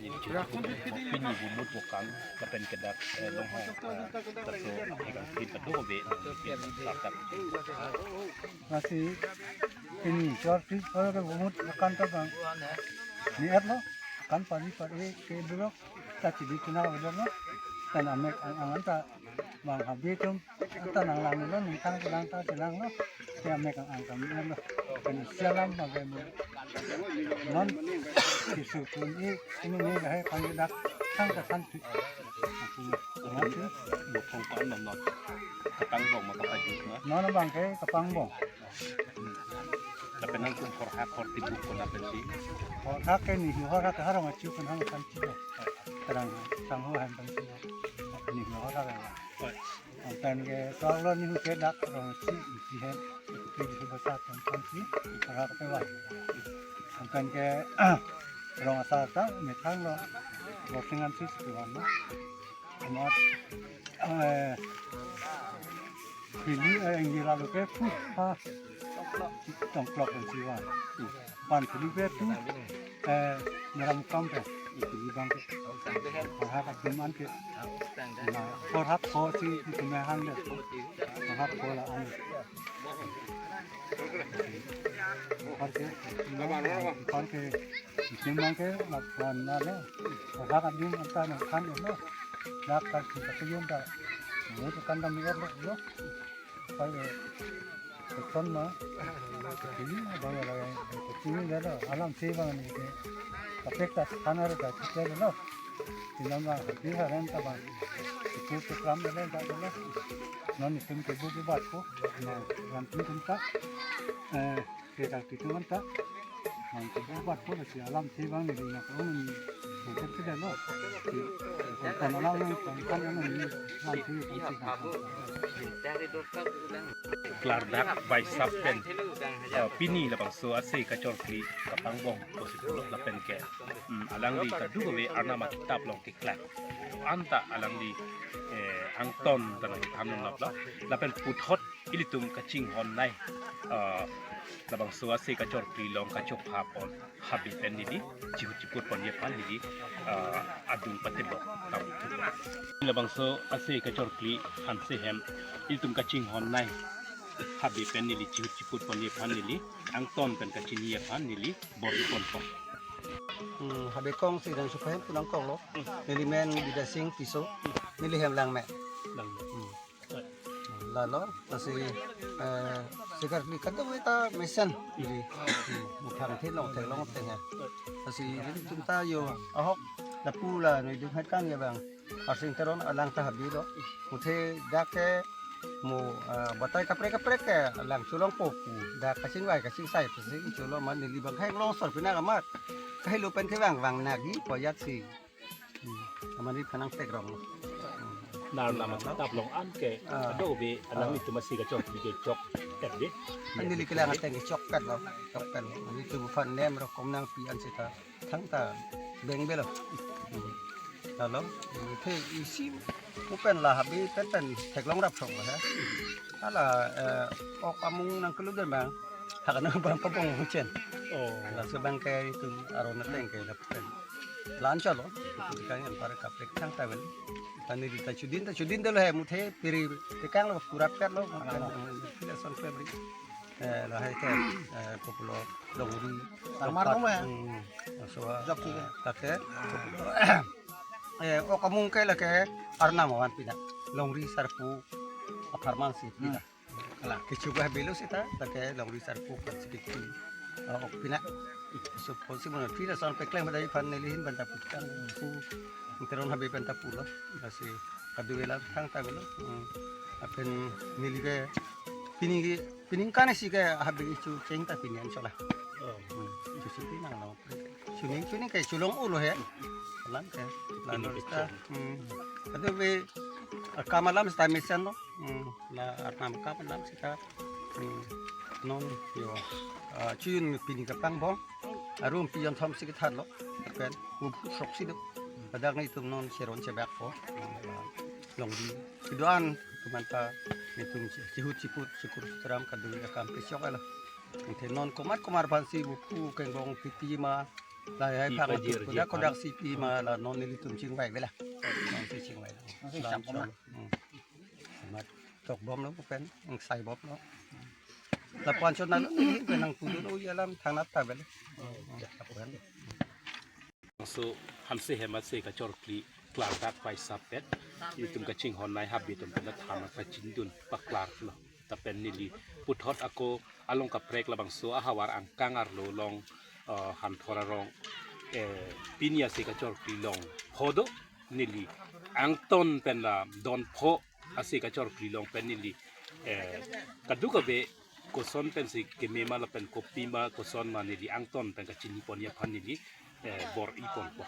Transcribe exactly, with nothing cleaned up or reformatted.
Pini bumut bokang lapen ke dak, eh, long ha, eh, laso hegang pin kadokave, eh, sartap. Lasi pini chor tri chor ke bumut akan ta bang ni-et lo, akan pari pari ke dulok ta chili china udah lo, tan amek ang ang ta bang habit atum ta nanglang lo, ningkan kelang ta kelang lo, ya amek ang ang kami lo, kan sialam bagai mo. Non kisu pun i ini ni lahai panggidak sang ke santi. Mati. Bukong pan non non. Kapangbong ma kapajut ma. Non bang ke kapangbong. Lapen nangtum horhak hortibuk ko lapen si. Horhak ke ni horhak ke harong achu kan hang kan chi. Terang sang ho han kan chi. Ni horhak ya. Angtan ke soal lo ni ke dak rong si isi hen. Ke di bahasa kan kan si. Horhak ke wa. Angtan ke rong asar ta methang lo. Bosingan si si wan lo. Amat, eh, pili, eh, yang di lalu ke, puh, ha, tongklok dan siwa. Pan pili ke tu, eh, meram kam ke, pili bang ke. Horhak aduman ke. Nah, horhak ko si itu mehan deh. Horhak ko la anu. Horhak ke, horhak ke. Isin bang ke, lapuan na lo. Horhak adim anta nang khan lo. Dak kar kita kuyun ta. Mo tu kan dam ya lo lo. Pai ke. Kon ma. Ini bang ya lagi. Ini ya lo. Alam si bang ni ke. Kapek ta khan ada ta kita lo. Tinam bang di haren ta bang. Itu program ada ta lo. Non itum ke bu bu bat ko. Nah, yang penting ta. Eh, Ke dak titu kan ta. Nang kebu bat ko si alam si bang ni na ko ni. Bukan tidak lo. Kon alam yang kon kan yang ni. Nanti kan si kan. Klardak bai sap pen. Eh, pini labangso ase kachorkli kapangbong ko si pulo lapen ke. Hmm, alangli kadokave arnam akitap along keklang. Anta alangli, eh, angton ta nangthan lap la. Lapen puthot ilitum kachinghon nei, ah, labangso ase kachorkli along kachopha pon habe pen neli chihut chiput ponji aphan neli, ah, adung patebok tam. Labangso ase kachorkli hanse hem ilitum kachinghon nei habe pen neli chihut chiput ponji aphan neli angton pen kachini aphan neli bor-i pon pon. Hmm, habe kong si dan suphem punang kong lo. Neli men Bidya Sing Tisso. Neli hem Langme. Langme. Hmm. Lalo, lasi, eh, sikar ni kadokave ta mesen. Jadi, hmm, muthang thin long thek long teng ya. Lasi, ini cinta yo, ahok, lapu la, nui dung het kang ya bang. Arsing Teron alang ta habe lo. Muthe dak ke, mo, eh, batai kaprek kaprek ke, alang cholong po pu. Dak kachingvai kachingsai, pasi cholong man neli bang hai long sor pina kamat. Kahelo pen ke bang, bang nagi, koyat si. Hmm. Amani phanang tek rong. Hmm. Nar nama Lalo. Tap long an ke, ah, kadokave, ah, alanglitum ase kachorkli ke chokpet dei. An neli kelang ateng ke chokpet lo, chokpet lo. Nelitum aphan nem rokom nangpi an seta thangta beng belo. Hmm. Lalo, hmm, the isi mo pen la habe pen pen theklong rap thok lo ha. Hala, eh, ok amung nangkelu den bang. Hak nang bang pabong huchen. Oh. Laso bang ke itum aron ateng ke lapen. Lan chalo. Kang yang para kaprek thangta belo. Tani di ta chudin ta chudin dolo he muthe piri tekang lo pura pet lo. Pila son pebri. Eh, lahai ke, eh, populo longri. Samar longpat, lo ya? Hmm, so, jok ki eh, ke? Kake, populo. Eh, ok amung ke lake arnam avan pina. Longri sarpo apharman si pina. Hmm. Ala, kechuga belo seta, lake longri sarpo kan si kiki. Eh, ok pina. So, pon si mono pina son pekleng pada iphan nelihin banta putang. Pu, Teron habe banta pulo. Lasi, kadokave lang thangta belo. Hmm. Lapen neli ke, pini ke, Pining kane si ke habe ichu cheng ta pini an chola. Oh. Hmm. Ichu si pinang lo. Chuning chuning ke chulong ulo he. Lan ke. Lan Pining ke ta. Cheng. Hmm. Kadokave akam alam seta mesen lo. Hmm. La arnam akam alam seta. Hmm. Non yo. Ah, chun pini kapangbong. Arum pion thom si kethan lo. Pen. Ngup sok si do. Kadang na itum non seron sebak ko. Hmm. Longri. Kedoan keman ta nelitum chihut chiput sukur sutram kadokave akam kechok alo. Ante non komat komat aphan si buku kenggong pipi ma Lahai pi phang pajir tu kodak je kodak si pi ma la non nelitum chingvai vela. Non si chingvai la. Nasi la chang chong. Hmm. Mat tok bom lo pen, angsai bom lo. Lapuan chot na lo, eh, penang pulo lo, ya lam thangnat ta vela. Hmm, ya, lapuan. So, Hanse hem ase kachorkli klardak paisapet. Itum kachinghon nai habi atum pen than aphan chindun paklar lo. Lapen neli puthot ako along kaprek labangso ahavar angkang arlo along, eh, Hanthor arong, eh, pini ase kachorkli long pho do neli angton pen la don pho ase kachorkli long pen neli, eh, kadokave koson pensi keme ma lapen kopi ma koson ma neli angton pen kachini ponji aphan neli, eh, bor-i ponpo.